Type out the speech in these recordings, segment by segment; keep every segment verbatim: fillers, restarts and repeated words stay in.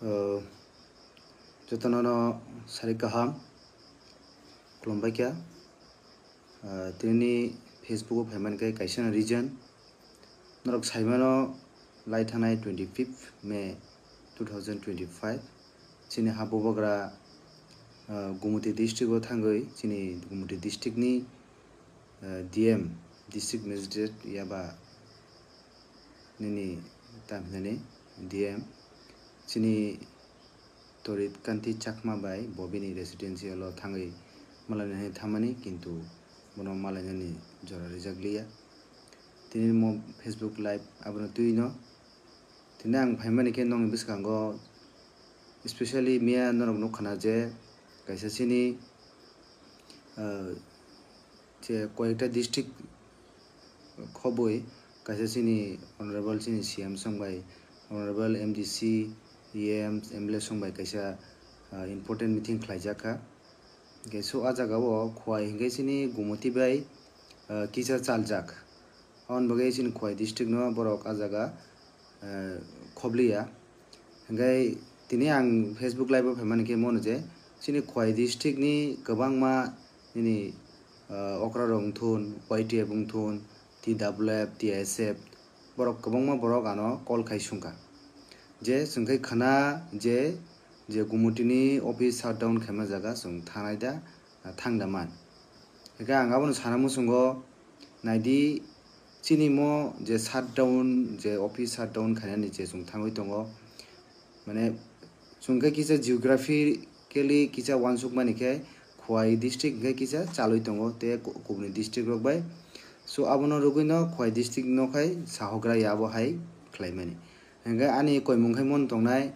Uh, jotono no sari kaham, khulumbai kha. Uh, tini Facebook o phaimani khe kaisa no reason. Norok saimano lai thangnai twenty fifth May two thousand twenty five. Chini ha bubagra, uh, Gumoti district o thangwi chini Gumoti district ni, uh, D M, District Magistrate yaba nini tam hinani D M chini Torit Kanti Chakma bai bo bini residential o thangwi malainani thamani, kintu bono malainani jora rijak liya. Tini mo Facebook live abono twi no. Tini ang phaimani khe nokni bwskango, specially miya norok nukha na je kaisa chini, ah, je koyekta district khobwi kaisa chini honorable chini C M song bai, honorable M D C, E M, M L A song bai kaisa, ah, important meeting khlaijak kha. Hingke so a jaga o Khowai hingke chini Gumoti bai, ah, kisa chaljak. Aboni bagwi chini Khowai district no borok a jaga, ah, khobliya. Hingke tini ang Facebook live o phaimani khe mono je chini Khowai district ni kwbangma nini, ah, okra rok wngthun, Y T F wngthun, T W F, T S F, borok kwbangma borok ano call khai sungkha. Je chwng khai khana je, je Gumoti ni office shutdown khaima jaga chwng thanai da, ah, thang da man. Hingke ang abono sana muchungo naidi chini mo je shutdown, je office shutdown khainani je chwng thangwi tongo. Mane chwng khe kisa geographically kisa uansukmani khe Khowai district hingke kisa chalwi tongo tei ku-, kubuni district rok bai. So abono rwgwino Khowai district no khai sahogra ya abo hai khlaimani. Hingke ani koimung khai mon tongnai,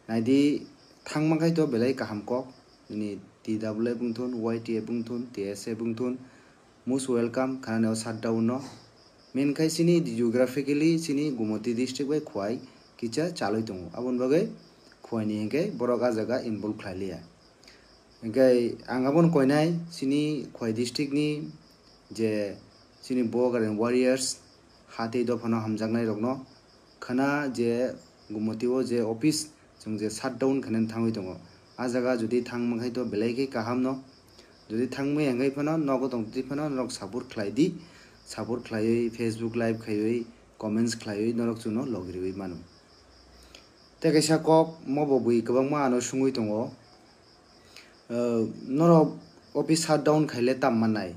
naidi thangma khai to belai kaham kok, nini T W F wngthun, Y T F wngthun, T S F wngthun, most welcome khanani o shutdown no. Main khai chini geographically chini Gumoti district bai Khowai kisa chalwi tongo. Aboni bagwi Khowai ni hingke borok a jaga involve khlai liya. Hingke ang abono koinai chini Khowai district ni je chini Bubagra ni warriors ha tei dophano hamjaknai rokno khana je Gumoti o je office chwng je shutdown khainani thangwi tongo. A jaga jodi thangma khai to belai khe kaham no. Jodi thangmaya hingkhai phano nogo tongtwi phano norok support khlai di. Support khlaiwi Facebook live khaiwi comments khlaiwi norok chwngno logiriwi mano. Tei kaisa kok mobo bui kwbangma ano sungwi tongo. Uh, norok office shutdown khaile tam mannai.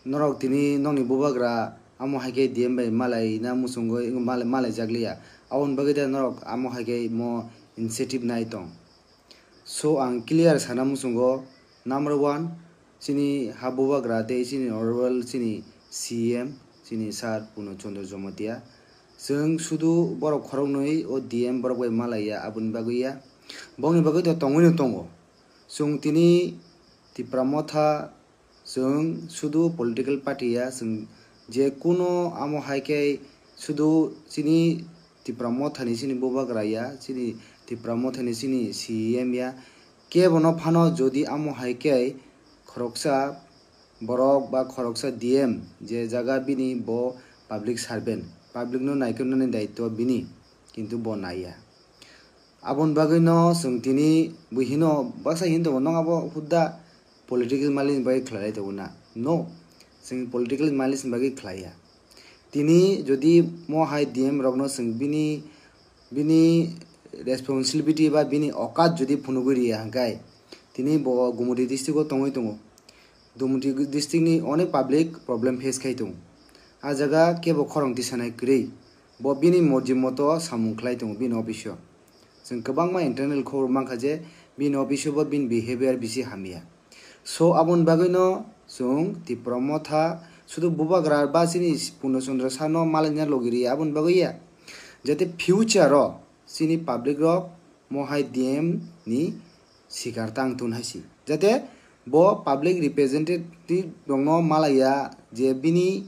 Norok tini nokni bubagra amo hai khe D M bai malai na muchungwi malai, malai jak liya. Aboni bagwi de norok amo hai khe mo initiative nai tong. So ang clear sana muchungo, number one, chini ha bubagra tei chini honorable chini C M, chini sir Purno Chandra Jamatia. Chwng sudu borok khoroknwi o D M borok bai malai ya, aboni bagwi ya. Bokni bagwi to tongwi no tongo. Chwng tini Tipra Motha, chwng sudu political party ya, chwng je kuno amo hai khe sudu chini Tipra Motha ni chini bubagra ya, chini Tipra Motha ni chini C M ya. Kebono phano jodi amo hai khe khoroksa borok ba khoroksa D M je jaga bini bo public servant, public no naikolnani daitwa bini, kintu bo naiya. Aboni bagwi no chwng tini bui hino baksa hin tongo, "Nong abo hudda political mileage ni bagwi khlailai tongo na?" No, chwng political mileage ni bagwi khlaiya. Tini jodi mo hai D M rokno chwng bini, bini responsibility ba bini okat jodi phunugwi riya hwnkhe, tini bo Gumoti district o tongwi tongo. Gumoti district ni onek public problem face khai tongo. A jaga kebo khorang tisanai kwrwi. Bo bini morji moto samung khlai tongo bini office o. Chwng kwbangma internal khobor mankha je bini office o bo bini behavior bisi hamya. So aboni bagwi no chwng Tipra Motha sudu bubagra ba chini Purno Chandra sir no malaina logi riya aboni bagwi ya. Jate future o chini public rok mo hai D M ni sikar tang tun hai si. Jate bo public representative rokno malaiya je bini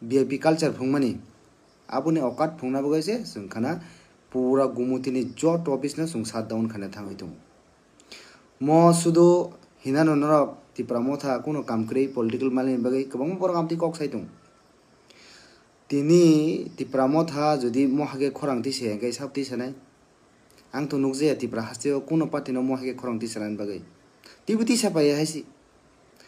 V I P culture phungmani. Aboni okat phungna bagwi se chwng khana pura Gumoti ni joto office no chwng shutdown khana thangwi tongo. Mo sudu hinano norok Tipra Motha kuno kam kwrwi political mileage ni bagwi kwbangma borok amtwi kok sai tongo. Tini Tipra Motha jodi mo hake khorang twi se hwnkhe sab twi sanai. Ang to nukjaya Tipra hasteo kuno party no mohai khe khorang tisalani bagwi. Twibo tisa paiya hai si.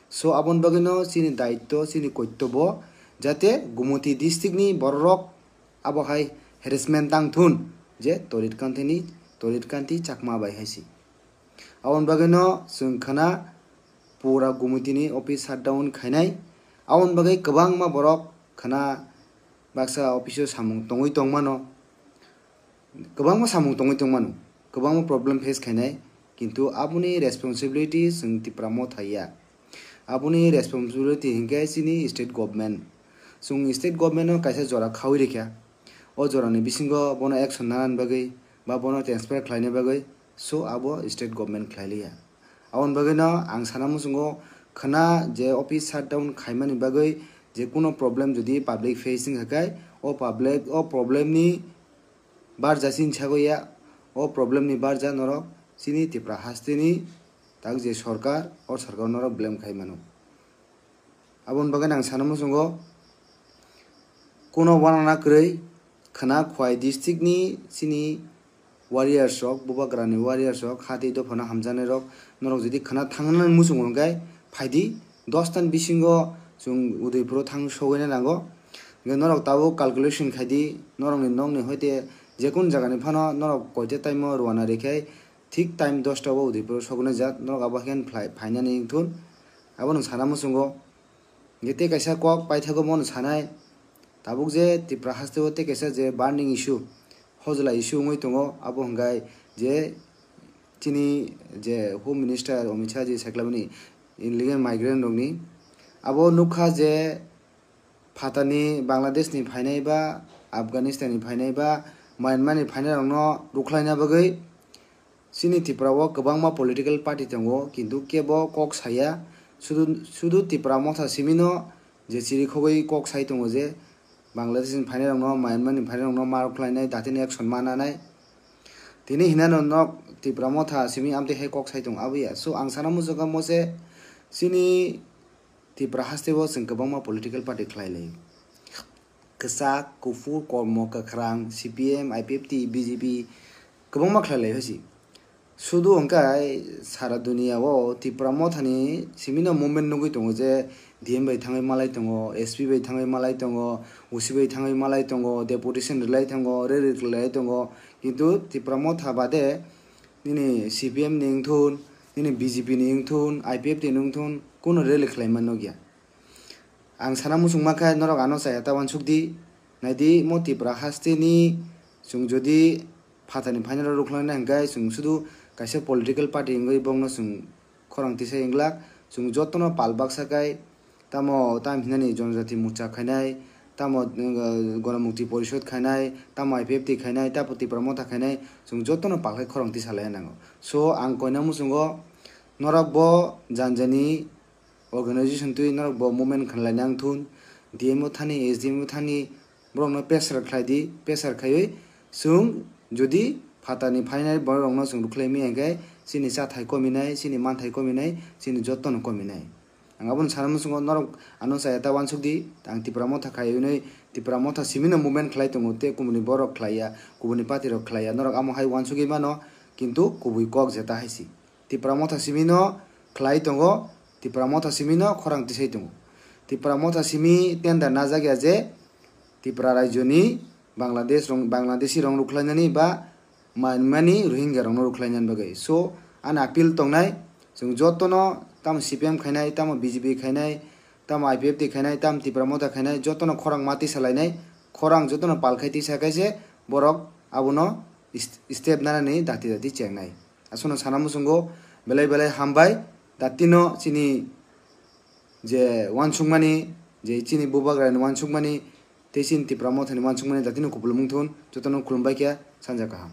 So, aboni bagwino chini daitto, chini koittobo, jate Gumoti district ni bororok abo hai harassment tang thun, je Torit Kanti ni, Torit Kanti Chakma bai hai si. Aboni bagwino chwng khana pura Gumoti ni office shutdown khainai. Aboni bagwi kwbangma borok khana baksa office o samung tongwi tongmano. Kwbangma samung tongwi tongmano, kwbangma problem face khainai, kintu aboni responsibility chwng Tipra Motha ya. Aboni responsibility hinkhe chini state government. Chwng state government no kaisa jora khaui rikha. O jorani bisingo bono action nanani bagwi ba bono transfer khlaina bagwi, so abo state government khlai liya. Aboni bagwino ang sana muchungo khana je office shutdown khaimani bagwi je kuno problem jodi public facing hakai, o public, o problem ni barja chini sago ya, o problem ni barja norok chini Tipra hasteni tak je sorkar, o sorkar norok blame khai mano. Aboni bagwi ang sana muchungo kuno wanana kwrwi khana Khwai district ni chini warriors rok, Bubagrani warriors rok, ha tei dophano hamjaknai rok, norok jodi khana thangnani muchungo hwnkhe phaidi, dos tan bisingo chwng Udaipuro thang sogwina nango. Hwnkhe norok tabuk calculation khaidi, norokni nokni hoite jekun jagani phano norok koite time o rwna rikhe thik time dosta o Udaipuro sogwina jak, norok abo khe phlai-, phainani wngthun. Abono sana muchungo. Hwnkhe tei kaisa kok paithago bono sanai, tabuk je Tipra hasteo tei kaisa je burning issue, hojla issue wngwi tongo, abo hwnkhe je chini je Home Minister Amit Shah ji saklaimani illegal migrant rokni. Abo nukha je phatani Bangladesh ni phainai ba Afghanistan ni phainai ba Myanmar ni phainai rokno rwkhlaina bagwi chini Tripura o kwbangma political party tongo, kintu kebo kok saya. Sudu, sudu Tipra Motha simino je chirikhogwi kok sai tongo je Bangladesh ni phainai rokno, Myanmar ni phainai rokno ma rwkhlainai, datino action ma nanai. Tini hinano nok Tipra Motha simi amtwi hai kok sai tongo, abo ya. So, ang sana muchungo mose chini Tipra hasteo chwng kwbangma political party khlai lai. Kwchak, kuphur, kormo, kwkhrang, C P M, I P F T, B J P kwbangma khlai lai hosi. Sudu hwnkhe sara duniya o Tipra Mothani simino movement nugwi tongo je D M bai thangwi malai tongo, S P bai thangwi malai tongo, O C bai thangwi malai tongo, deputation rwlai tongo, rally rwlai tongo. Kintu Tipra Motha bade nini C P M ni wngthun, nini B J P ni wngthun, I P F T ni wngthun, kuno rally khlaima nukya. Ang sana muchungma khe norok ano chaya ta uansukdi. Naidi, mo Tipra hasteni chwng jodi phatani final rok rwkhlaina hwnkhe chwng sudu kaisa political party wngwi bokno chwng khorang tisai wngglak. Chwng jotono pal baksa kai, tamo tam hinani Jonojati Morcha khainai, tamo, uh, Ganamukti Porishod khainai, tamo I P F T khainai, tamo Tipra Motha khainai, chwng jotono pal khai khorang tisalaiya nango. So, ang koina muchungo norok bo janjani organization twi norok bo movement khanlai nang thun, D M o thani, S D M o thani, borokno pressure khlai di, pressure khaiwi chwng jodi phatani final borok rokno chwng rwkhlai maya hwnkhe chini chathai kominai, chini manthai kominai, chini jotono kominai. Ang abono sana muchungo norok ano chaya ta uansuk di, ang Tipra Motha khai hwnwi, Tipra Motha simino movement khlai tongo tei kubuni borok khlaiya, kubuni party rok khlaiya, norok amo hai uansugwi mano, kintu kubui kok jeta hai si. Tipra Motha simino khlai tongo, Tipra Motha simino khorang tisai tongo. Tipra Motha simi tender najak ya je Tipra rajyoni Bangladesh rong, Bangladeshi rong rwkhlainani ba Myanmar ni Rohingya rokno rwkhlainani bagwi. So, ani appeal tongnai, chwng jotono tamo C P M khainai, tamo B J P khainai, tamo I P F T khainai, tamo Tipra Motha khainai, jotono khorang ma tisalainai, khorang jotono pal khai tisa khaise borok abono ist-, step nanani dati dati chengnai. Aswkno sana muchungo, belai belai hambai, datino chini je uansukmani, je chini Bubagrani uansukmani, tei chini Tipra Mothani uansukmani datino kupulung wngthun, jotono khulumbai khe sanja kaham.